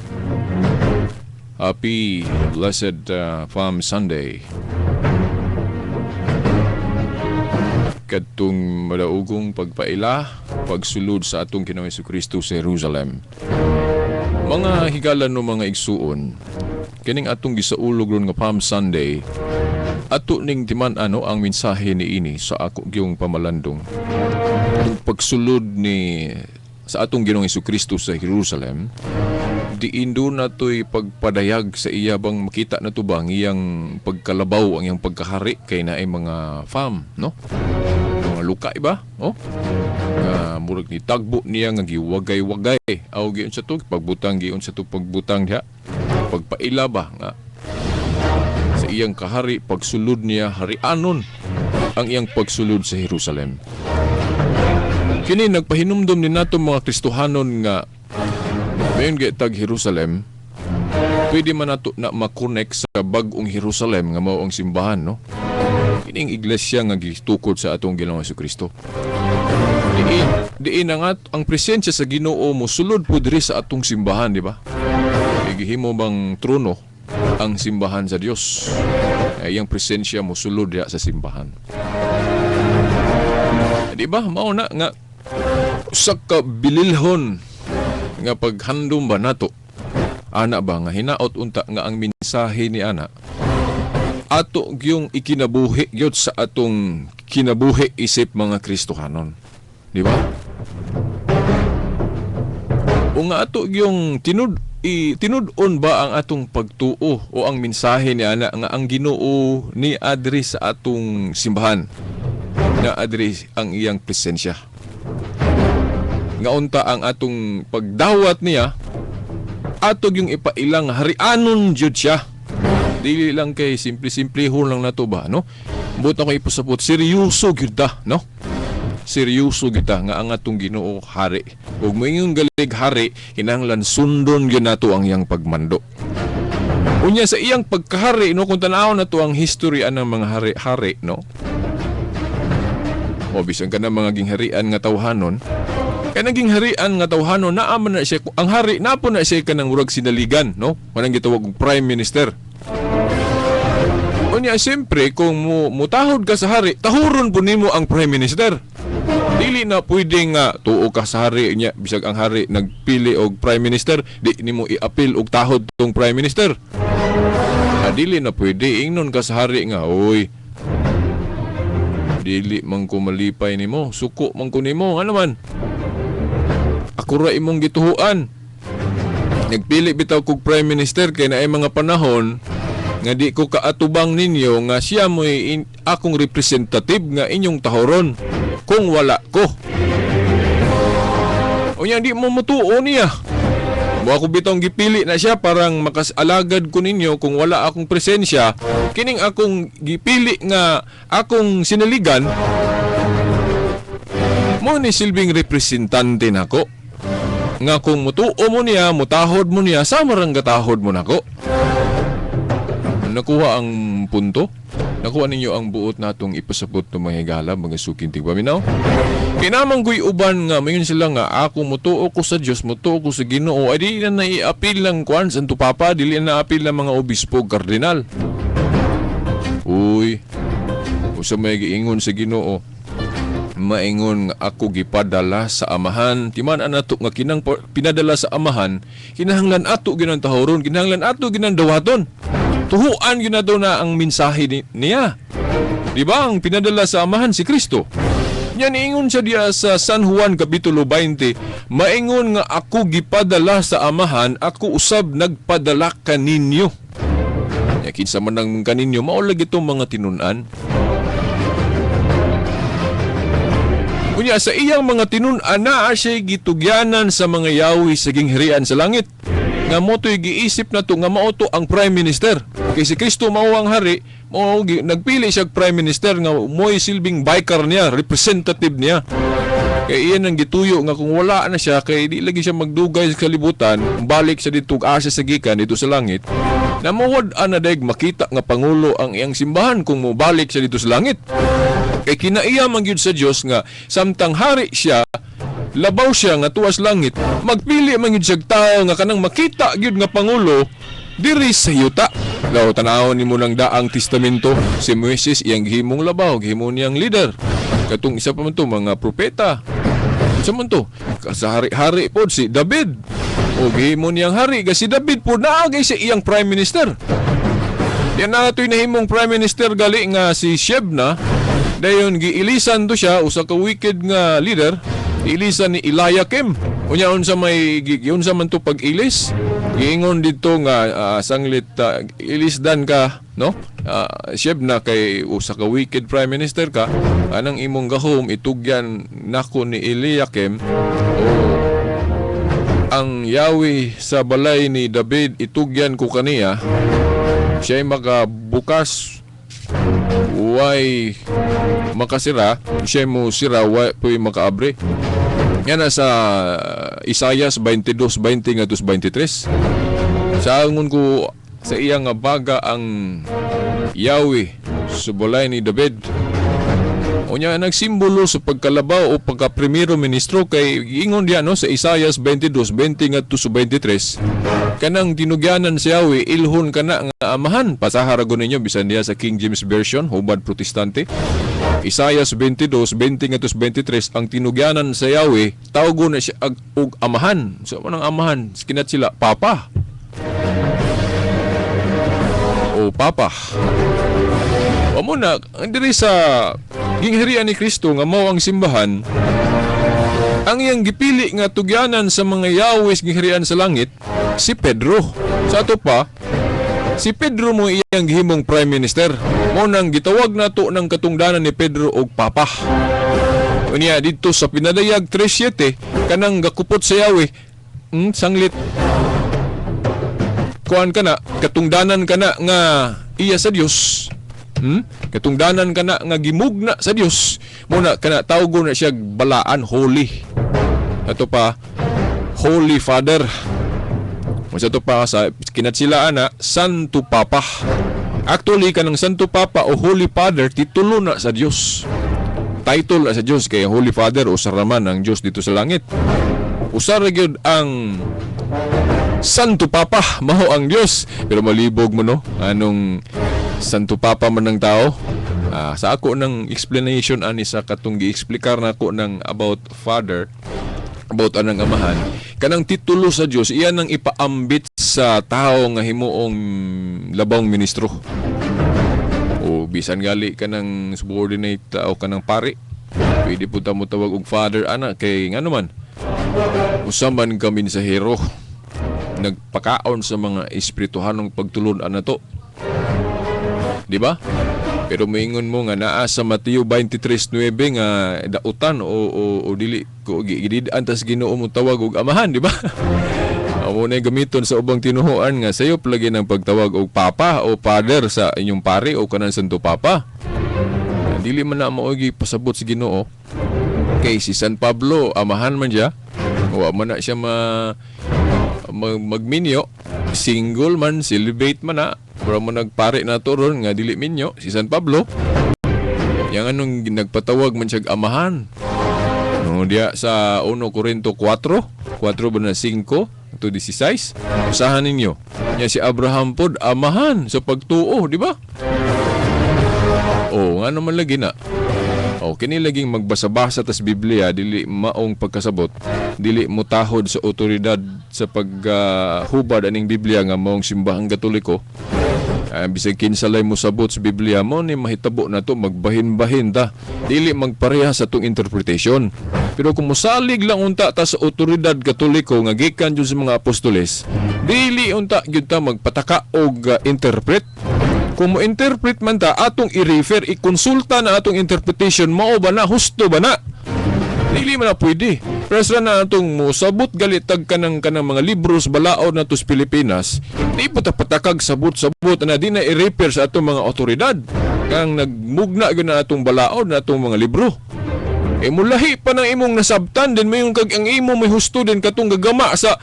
Happy blessed Palm Sunday. Kadtong madaugong pagpaila, pagsulod sa atong Ginoong Kristo sa Jerusalem. Mga higala no, mga igsuon, kining atong gisaulog ron nga Palm Sunday, ato ning timan ano ang mensahe niini sa ako gyung pamalandong. Itong pagsulod ni sa atong Ginoong Kristo sa Jerusalem, diin do na to'y pagpadayag sa iya bang makita na to ba ang iyang pagkalabaw, ang iyang pagkahari kay naay mga farm, no? Mga luka iba, oh? Nga murag ni tagbo niya nga giwagay-wagay. Aw giun sa to pagbutang, giun sa to pagbutang diha. Pagpaila ba nga sa iyang kahari, pagsulod niya, harianon ang iyang pagsulod sa Jerusalem. Kini nagpahinumdom ni nato mga Kristohanon nga mayon tag Jerusalem, pwede man nato na makonek sa bag-ong Jerusalem nga mao ang simbahan, no? Kining iglesia nga gitukod sa atong Ginoong Kristo. Diin, diin na nga ang presensya sa Ginoo mosulod po diri sa atong simbahan, di ba? Gihimo bang trono ang simbahan sa Dios? Ay, iyang presensya mosulod diha sa simbahan. Di ba? Mao na nga usa ka bililhon nga paghandom ba nato ana ba nga hinaot unta nga ang mensahe ni ana ato gyung ikinabuhi gyud sa atong kinabuhi isip mga Kristohanon. Di ba? O nga ato gyung tinud-on ba ang atong pagtuo o ang mensahe ni ana nga ang Ginoo ni adri sa atong simbahan, na adri ang iyang presensya, nga unta ang atong pagdawat niya ato yung ipailang harianon jud siya, dili lang kay simple-simplehon lang nato ba, no? But ako ipasabot, seryoso gyud ta, no? Seryoso gyud ta nga ang atong Ginoo hari ug moingon galig hari, kinahanglan sundon gyud nato ang iyang pagmando. Unya sa iyang pagkahari, no, kung tan-awon nato ang history anang mga hari-hari, no, o bisan ka na mga gingharian nga tawhanon, kay naging harian nga tawhanon, naa man na siya ang hari, napo na siya kanang murag sinaligan, no, kanang gitawag og prime minister. Unya siyempre kung mutahod ka sa hari, tahuron po nimo ang prime minister. Dili na pwede nga tuo ka sa hari niya, bisag ang hari nagpili og prime minister, di nimo iapil og tahod tong prime minister. Ah, dili na pwede ingnon ka sa hari nga, "Oy, dili man ko malipay nimo, suko man ko nimo, ano man. Ako ra imong gituhuan. Nagpili bitaw kog prime minister kay naay mga panahon nga di ko kaatubang ninyo nga siya mo'y akong representative nga inyong tahoron kung wala ko. Unya di mo mutuo niya. Mo ako bitong gipili na siya parang makasalagad ko ninyo kung wala akong presensya, kining akong gipili nga akong sinaligan mo ni silbing representante nako. Nga kung mutuo mo niya, mutahod mo niya, sama rang gatahod mo nako." Nakuha ang punto? Nakuha ninyo ang buot natong ipasabot ng mga higala, mga suking tigpaminaw? Kinamang guy uban nga, mayon sila nga, ako mutuo ko sa Diyos, mutuo ko sa Ginoo, ay di na naiapil ng kwan, Santo Papa, dili na naapil ng mga obispo, kardinal. Uy, usa may giingon sa Ginoo, maingon nga ako gipadala sa Amahan. Timan nato nga kinang pinadala sa Amahan, kinahanglan ato ginang tahoron, kinahanglan ato ginang dawaton. Tuhuan gyud nato na ang mensahe niya. Di ba ang pinadala sa Amahan si Kristo? Yan ingon siya diya sa San Juan Kapitulo 20, maingon nga ako gipadala sa Amahan, ako usab nagpadala kaninyo. Ya kinsa man ang kaninyo, mao lagi itong mga tinun-an. Unya sa iyang mga tinun-an naa siya'y gitugyanan sa mga yawi sa gingharian sa langit. Nga mo to'y giisip na to nga mao to ang prime minister. Kay si Kristo mao ang hari, mao nagpili siya og prime minister nga mo'y silbing vicar niya, representative niya. Kay iyan ang gituyo nga kung wala na siya, kay di lagi siya magdugay sa kalibutan, balik sa dito asa sa gikan dito sa langit. Na mawad ana deg makita nga pangulo ang iyang simbahan kung mobalik siya dito sa langit. Kay kinaiya man gyud sa Dios nga samtang hari siya, labaw siya nga tuwas langit, magpili man gyud siya tao nga kanang makita gyud nga pangulo diri sa yuta. Law tanawon nimo ng Daang Testamento, si Moises iyang gihimong labaw, gihimo niyang leader. Katong isa pa man to, mga propeta. Unsa man to? Sa hari-hari pod si David. O gihimo niyang hari kasi si David pod naa gay sa iyang prime minister. Yan na ito'y nahimong prime minister gali nga si Shebna. Dayon giilisan to siya, usa ka wicked nga leader, ilisan ni Eliakim. Unya unsa may unsa man to pag-ilis? Giingon didto nga sanglit ilisdan ka, no? Shebna kay usa ka wicked prime minister ka, anang imong gahom itugyan nako ni Eliakim o ang Yahweh sa balay ni David itugyan ko kaniya, siya'y makabukas way makasira, siya'y mo sira way po'y makaabre. Yan na sa Isayas 22:20 ngadto 23. Sa angon ko sa iya nga baga ang Yahweh sa balay ni David. Unya nagsimbolo sa pagkalabaw o pagka-primero ministro kay ingon diya, no, sa Isayas 22:20 ngadto sa 23, kanang tinugyanan si Yahweh ilhon kana nga amahan. Pasaha ra ninyo bisan diya sa King James Version, hubad Protestante. Isayas 22:20 ngadto sa 23, ang tinugyanan sa Yahweh tawgon na siya og amahan. So manang amahan kinat sila papa o papa. O muna, ang diri sa gingharian ni Kristo nga mao ang simbahan, ang iyang gipili nga tugyanan sa mga Yahweh gingharian sa langit, si Pedro. Sa ato pa, si Pedro mo iyang gihimong prime minister. Mo nang gitawag nato ng katungdanan ni Pedro og papa. Unya didto sa Pinadayag 3:7, kanang gakupot sa Yahweh, sanglit kuan ka na, katungdanan ka na nga iya sa Dios. Katungdanan ka na nga gimugna sa Dios. Muna kana tawgon na siya balaan, holy. Ato pa, Holy Father. Masa to pa sa kinatsila ana Santo Papa. Actually, kanang Santo Papa o Holy Father, titulo na sa Dios. Title na sa Dios kay ang Holy Father usa ra man ang Dios dito sa langit. Usa ra gyud ang Santo Papa, mao ang Dios. Pero malibog mo, no? Anong Santo Papa man ng tao? Sa ako ng explanation ani sa katong gi-explikar nako ng about father, about anang amahan, kanang titulo sa Dios iyan ang ipaambit sa tao nga himuong labawng ministro o bisan gali kanang subordinate o kanang pari, pwede po ta mo tawag og father ana kay ngano man usa man ka mensahero nagpakaon sa mga espirituhanong pagtulon-an nato. Di ba? Pero moingon mo nga naa sa Mateo 23:9 nga dautan o dili ko gidid-an tas Ginoo mo tawag og amahan, di ba? Amo na yung gamiton sa ubang tinuhuan nga sayop lagi ng pagtawag og papa o father sa inyong pari o kanang Santo Papa. Dili man na mao pasabot sa Ginoo. Kay si San Pablo amahan man siya. Wa man na siya magminyo, single man, celibate man na. Pero mo nagpare na to ron nga dili minyo si San Pablo. Yang anong nagpatawag man siya amahan. No, diya sa 1 Corinto 4, 4 ba na 5 to 16. Usahan ninyo. Nya si Abraham pod amahan sa pagtuo, di ba? Oh, nga naman lagi na. O, kini laging magbasa-basa tas Biblia, dili maong pagkasabot, dili mo tahod sa otoridad sa paghubad aning Biblia nga maong Simbahang Katoliko. Bisag kinsalay mo sabot sa Biblia mo ni mahitabo na to, magbahin-bahin ta. Dili magpareha sa tong interpretation. Pero kung mosalig lang unta ta sa otoridad Katoliko nga gikan jud sa mga apostoles, dili unta gyud ta magpataka og interpret. Kung mo interpret man ta, atong i-refer, i-konsulta na atong interpretation, mao ba na, husto ba na? Dili man na pwede. Pero sa na atong mosabot gali tag kanang mga libros balaod nato sa Pilipinas, di pa ta patakag sabot-sabot na di na i-repair sa atong mga otoridad. Kang nagmugna gyud na atong balaod na atong mga libro. E mulahi pa ng imong nasabtan din, mayon kag ang imo may husto din katong gagama sa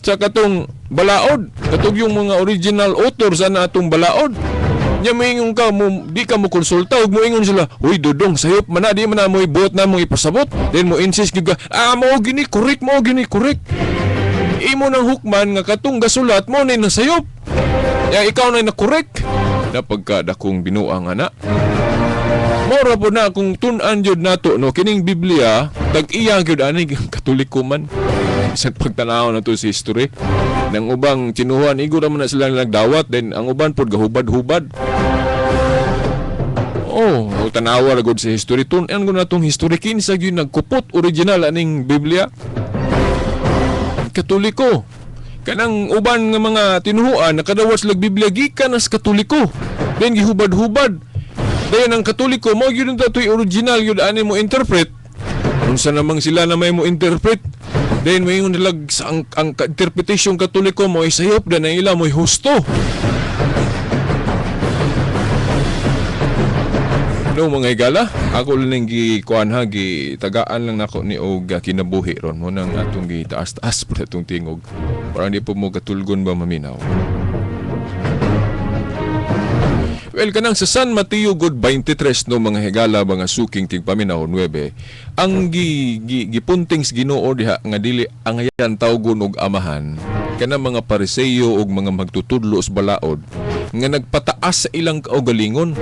katong balaod, katong yung mga original author sa na atong balaod. Nya moingon ka mo, di ka mo konsulta ug moingon sila, "Uy Dudong, sayop man na, di man na mo ibuot na mong ipasabot." Then mo insist gyud ka, "Ah, mao gini correct, mao gini correct." Imo nang hukman nga katong gasulat mo ni nasayop. Ya ikaw na na correct. Na pagkadakong binuang ana. Mora po na kung tun-an jud nato, no, kining Biblia tag-iya gyud ani, Katoliko man. Sa pagtanaw na to sa history nang ubang tinuhan, igo ra man na silang nagdawat, then ang uban pod gahubad-hubad. Oh, tanawa ra gud sa history, tun-an gud natong history, kinsa gyud nagkupot original aning Biblia? Katoliko. Kanang uban nga mga tinuhuan nakadawat sila Biblia gikan as Katoliko, then gihubad-hubad. Dayon ang Katoliko mo gyud ang to'y original gyud ani mo interpret. Unsa namang sila na may mo interpret? Then may nila sa ang interpretation Katoliko mo ay sayop, dan ang ila mo'y husto. No, mga higala, ako lang ning gikuan ha, gitagaan lang nako ni og kinabuhi ron mo nang atong gitaas-taas pa atong tingog. Parang di po mo katulgon ba maminaw. Well, kanang sa San Mateo good 23, no, mga higala, mga suking tigpaminaw 9, ang gipunting sa Ginoo diha nga dili angayan tawgon og amahan kanang mga Pariseyo og mga magtutudlo sa balaod nga nagpataas sa ilang kaugalingon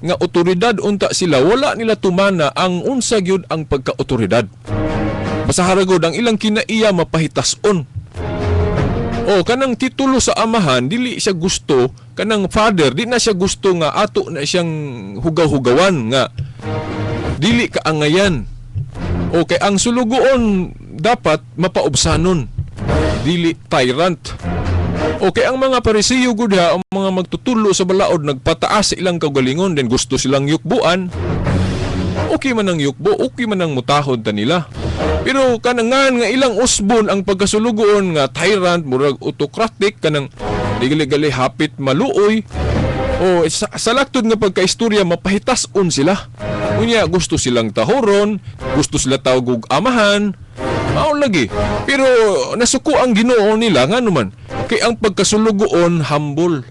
nga otoridad unta sila, wala nila tumana ang unsa gyud ang pagkaotoridad. Basta haragod ang ilang kinaiya mapahitason. O kanang titulo sa amahan, dili siya gusto kanang father, di na siya gusto nga ato na siyang hugaw-hugawan nga dili kaangayan. O kay ang sulugoon dapat mapaubsanon, dili tyrant. O kay ang mga Parisiyo gud ha, ang mga magtutulo sa balaod nagpataas sa ilang kaugalingon, then gusto silang yukbuan. Okay man ang yukbo, okay man ang mutahod ta nila. Pero kanangan nga ilang usbon ang pagkasulugoon nga tyrant, murag autocratic, kanang digali-gali hapit maluoy. O sa laktod nga pagkaistorya mapahitason sila. Unya gusto silang tahoron, gusto sila tawag og amahan. Mao lagi. Pero nasuko ang Ginoo nila ngano man kay ang pagkasulugoon humble,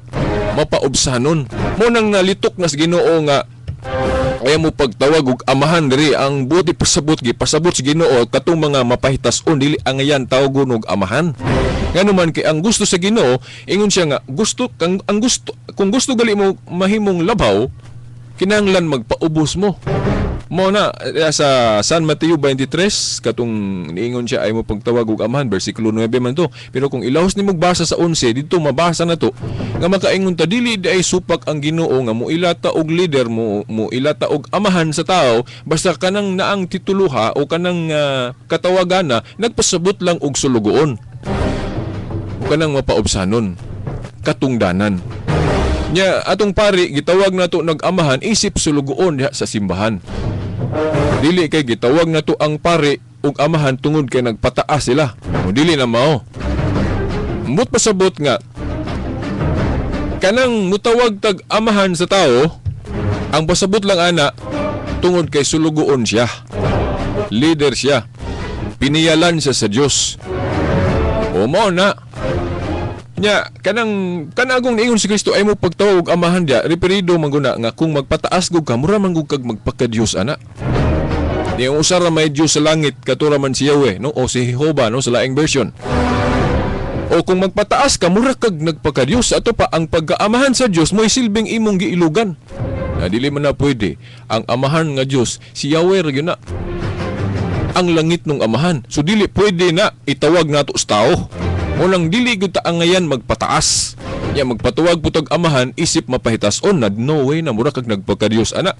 mapaubsanon. Mo nang nalitok na sa Ginoo nga kaya mo pagtawag og amahan diri, ang buti pasabot, gipasabot sa Ginoo katong mga mapahitason dili angayan tawgon og amahan. Ngano man kay ang gusto sa Ginoo, ingon siya nga gusto kang ang gusto, kung gusto gali mo mahimong labaw, kinahanglan magpaubos mo. Mo na sa San Mateo 23 katong niingon siya ay mo pagtawag og amahan, bersikulo 9 man to. Pero kung ilahos nimo basa sa 11 didto mabasa na to nga makaingon ta dili di ay supak ang Ginoo nga moilata og leader mo, moilata og amahan sa tao, basta kanang naang tituluha o kanang katawagana nagpasabot lang og sulugoon o kanang mapaubsanon katungdanan. Nya atong pari gitawag nato nag-amahan isip sulugoon diha sa simbahan. Dili kay gitawag nato ang pari ug amahan tungod kay nagpataas sila. O dili na mao. Mut pasabot nga kanang mutawag tag amahan sa tao, ang pasabot lang ana tungod kay sulugoon siya. Leader siya. Piniyalan siya sa Dios. O mao na. Nya kanang kanagong niingon si Kristo ay mo pagtawag og amahan diya, referido man guna nga kung magpataas gud ka, mura man gud kag magpakadiyos ana. Di ang usara may Diyos sa langit, katura man si Yahweh, no? O si Jehovah, no? Sa laing version. O kung magpataas ka, mura kag nagpakadiyos. Ato pa, ang pagkaamahan sa Diyos mo'y silbing imong giilugan. Na dili man na pwede. Ang amahan nga Diyos, si Yahweh ra gyud na. Ang langit nung amahan. So dili pwede na itawag nato sa tao. Unang dili gyud ta angayan magpataas. Ya magpatuwag po tag amahan isip mapahitason na no way na mura kag nagpakadiyos ana.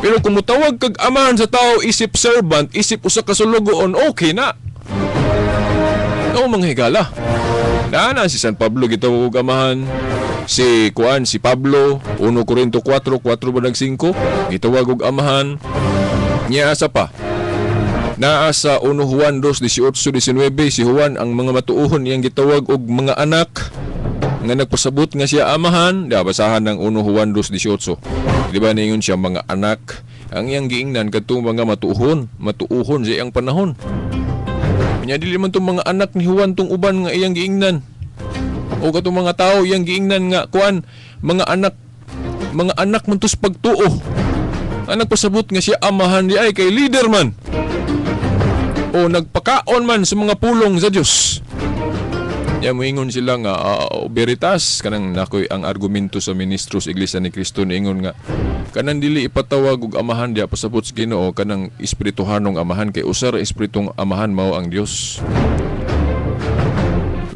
Pero kung mutawag kag amahan sa tao isip servant, isip usa ka sulugoon, okay na. O mga higala. Naana si San Pablo gitawag og amahan. Si kuan si Pablo 1 Corinto 4, 4 ba nag 5 gitawag og amahan. Nya asa pa. Naa sa 1 Juan 2:18-19 si Juan ang mga matuohon iyang gitawag og mga anak nga nagpasabot nga siya amahan. Di basahan ng 1 Juan 2:18. Di ba ningon siya mga anak ang iyang giingnan kadtong mga matuohon, matuohon sa iyang panahon. Nya dili man tong mga anak ni Juan tong uban nga iyang giingnan. O katong mga tao iyang giingnan nga kuan mga anak man tos pagtuo. Ang nagpasabot nga siya amahan di ay kay leader man. O nagpakaon man sa mga pulong sa Dios. Ya moingon sila nga veritas kanang nakoy ang argumento sa ministro sa Iglesia ni Cristo niingon nga kanang dili ipatawag og amahan diha pasabot sa Ginoo kanang espirituhanong amahan kay usa ra espiritong amahan mao ang Dios.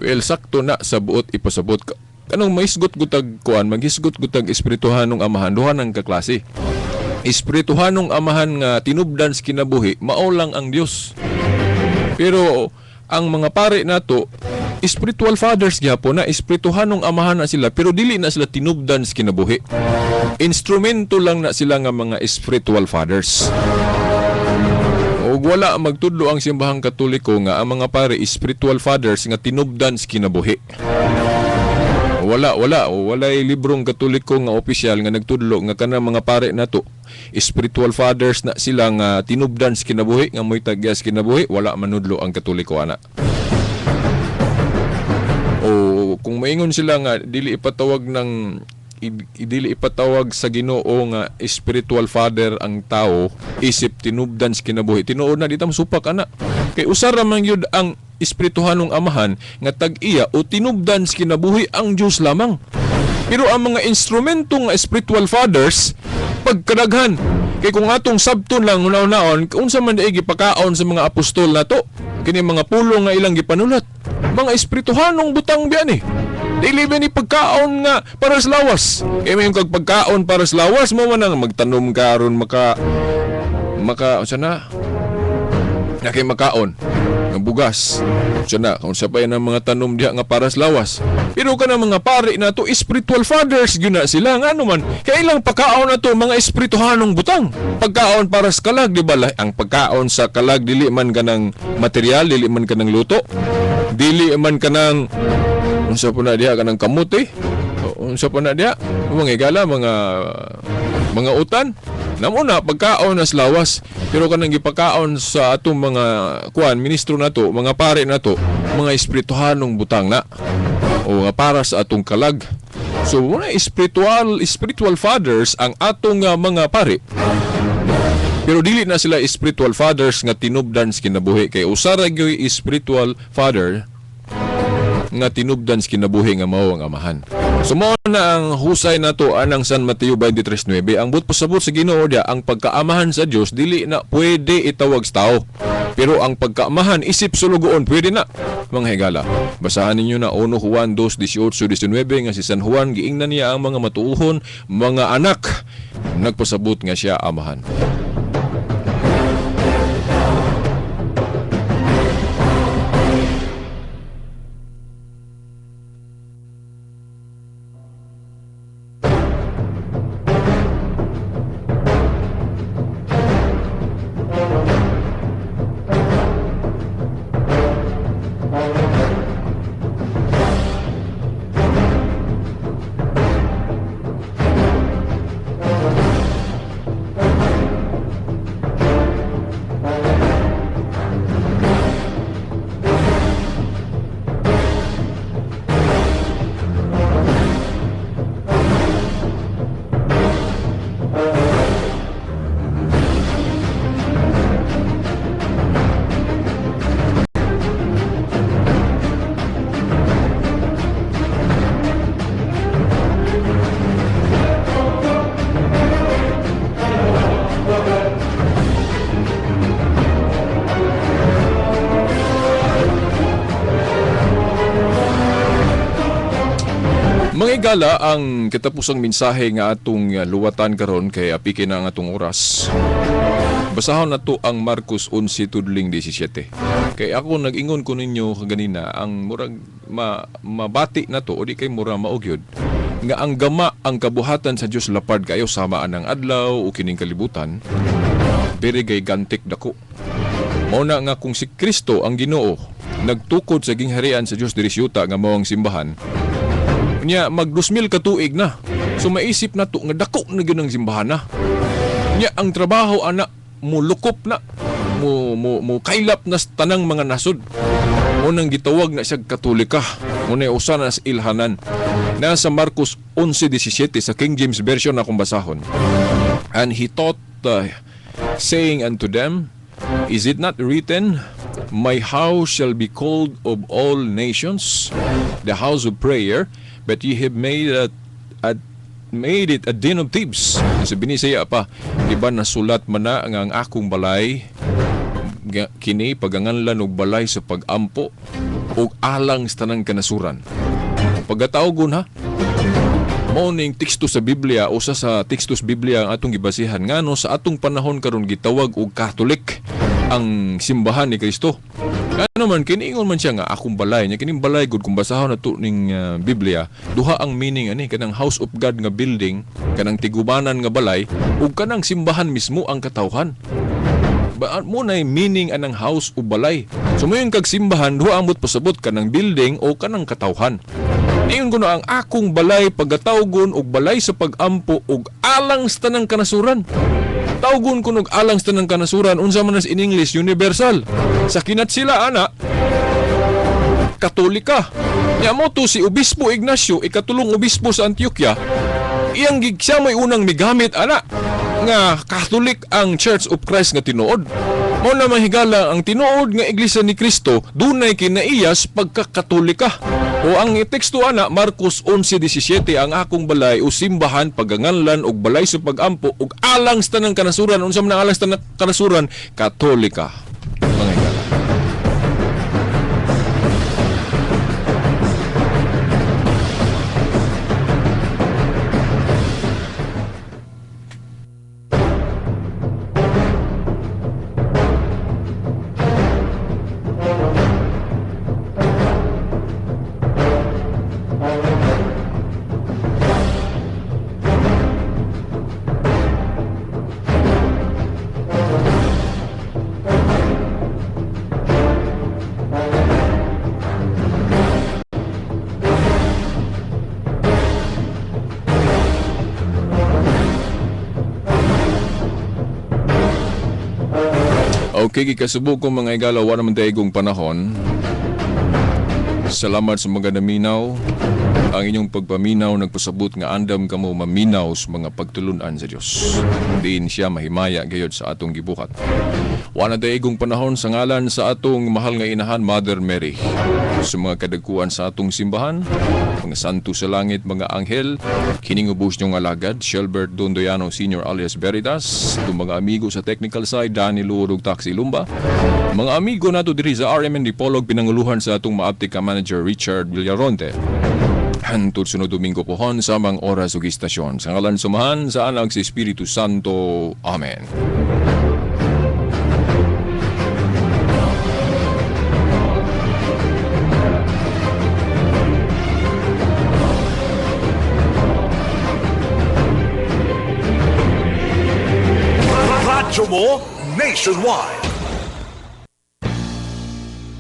Well, sakto na sa buot ipasabot kanang mahisgot gutag kuan maghisgot gutag espirituhanong amahan duha nang kaklase. Espirituhanong amahan nga tinubdan sa kinabuhi mao lang ang Dios. Pero ang mga pare nato spiritual fathers gyapon na espirituhanong amahan na sila pero dili na sila tinubdan sa kinabuhi. Instrumento lang na sila nga mga spiritual fathers. Ug wala magtudlo ang simbahang Katoliko nga ang mga pare spiritual fathers nga tinubdan sa kinabuhi. Wala walay librong Katoliko nga opisyal nga nagtudlo nga kanang mga pare nato spiritual fathers na sila nga tinubdan sa kinabuhi nga moy tagya sa kinabuhi, wala manudlo ang Katoliko ana. O kung maingon sila nga dili ipatawag ng dili ipatawag sa Ginoo nga spiritual father ang tao isip tinubdan sa kinabuhi, tinuod na di ta masupak ana. Kay usa ra man gyud ang espirituhanong amahan nga tag-iya o tinubdan sa kinabuhi ang Dios lamang. Pero ang mga instrumento nga spiritual fathers pagkadaghan kay kung atong sabton lang hunaw-naon unsa man diay gipakaon sa mga apostol nato kini mga pulong nga ilang gipanulat, mga espirituhanong butang biyan eh. Dili ba ni pagkaon nga para sa lawas? Kaya may kag pagkaon para sa lawas mo man ang magtanom ka aron maka unsa na? Na kay makaon ng bugas. Unsa na kung sa pa yan ang mga tanom diha nga para sa lawas. Pero kana mga pare na to spiritual fathers gyud na sila ngano man kay ilang pagkaon na to mga espirituhanong butang. Pagkaon para sa kalag, di ba? Ang pagkaon sa kalag dili man kanang material, dili man kanang luto. Dili man kanang unsa po na diha kanang kamote. Unsa po na diha mga higala, mga utan. Namuna pagkaon nas lawas, pero kanang gipakaon sa atong mga kuan ministro nato, mga pare nato, mga espirituhanong butang na o nga para sa atong kalag. So muna spiritual fathers ang atong mga pare. Pero dili na sila spiritual fathers nga tinubdan sa kinabuhi kay usa ra gyud spiritual father nga tinubdan sa kinabuhi nga mao ang amahan. So mao na ang husay nato anang San Mateo 23:9. Ang buot pasabot sa Ginoo diya, ang pagkaamahan sa Dios dili na pwede itawag sa tao. Pero ang pagkaamahan isip sulugoon pwede na. Mga higala, basahan ninyo na 1 Juan 2:18-19 nga si San Juan giingnan niya ang mga matuohon, mga anak, nagpasabot nga siya amahan. Mga higala, ang katapusang mensahe nga atong luwatan karon kay apike na ang atong oras. Basahon na to ang Marcos 11:17. Kay ako nag-ingon ko ninyo kaganina ang murag mabati na to o di kay mura maugyod nga ang gama ang kabuhatan sa Dios lapad kayo sama anang adlaw o kining kalibutan very gigantic dako. Mao na nga kung si Kristo ang Ginoo nagtukod sa gingharian sa Dios diri sa yuta nga mao ang simbahan. Unya mag 2000 ka tuig na. So maisip nato nga dako na gyud ang simbahan na. Nya ang trabaho ana mulukop na mo mo mo kaylap na sa tanang mga nasod. Unang gitawag na siya Katolika. Muna usa na sa ilhanan. Nasa Marcos 11:17 sa King James Version akong basahon. And he taught, saying unto them, "Is it not written, My house shall be called of all nations, the house of prayer, but ye have made it a den of thieves." Sa Binisaya pa, di ba nasulat man na nga ang akong balay kini paganganlan og balay sa pagampo ug alang sa tanang kanasuran. Pagkatawgon ha, mao ning teksto sa Biblia, usa sa teksto sa Biblia ang atong gibasihan ngano sa atong panahon karon gitawag og Catholic ang simbahan ni Kristo. Ngano man kiniingon man siya nga akong balay nya kining balay gud kung basahon nato ning Biblia, duha ang meaning ani, kanang house of God nga building, kanang tigubanan nga balay ug kanang simbahan mismo ang katawhan. Ba mo na meaning anang house o balay. So moingon kag simbahan, duha amot pasabot, kanang building o kanang katawhan. Ingon ko na ang akong balay pagatawgon og balay sa pagampo og alang sa tanang kanasuran. Tawgon ko og alang sa tanang kanasuran, unsa man nas in English, universal. Sa kinat sila ana Katolika. Nya mo to si Obispo Ignacio, ikatulong obispo sa Antioquia, iyang gig siya may unang migamit ana nga Catholic ang Church of Christ nga tinuod. Mao na mahigala ang tinuod nga Iglesia ni Cristo dunay kinaiyas pagkakatolika. O ang teksto ana Marcos 11:17, ang akong balay o simbahan paganganlan og balay sa pagampo og alang sa tanang kanasuran. Unsa man ang alang sa tanang kanasuran? Katolika. Mga higala. Okay, gikasubo ko mga igala, wala man taygong panahon. Salamat sa mga naminaw. Ang inyong pagpaminaw nagpasabot nga andam kamo maminaw sa mga pagtulunan sa Dios. Diin siya mahimaya gayod sa atong gibuhat. Wala taygong panahon, sa ngalan sa atong mahal nga inahan Mother Mary, sa mga kadagkuan sa atong simbahan, mga santo sa langit, mga anghel, kining ubos niyong alagad, Shelbert Dondoyano Sr. alias Veritas, itong mga amigo sa technical side, Danny Luod ug Taxi Lumba, mga amigo nato diri sa RMN Dipolog, pinanguluhan sa atong maaptik ka manager Richard Villaronte. Hantod sunod Domingo pohon samang oras ug istasyon. Sa ngalan sa Amahan, sa Anak, sa Espiritu Santo. Amen. Radyo mo nationwide.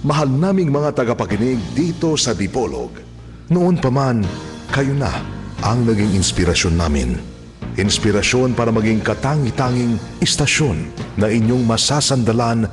Mahal naming mga tagapakinig dito sa Dipolog. Noon pa man, kayo na ang naging inspirasyon namin. Inspirasyon para maging katangi-tanging istasyon na inyong masasandalan.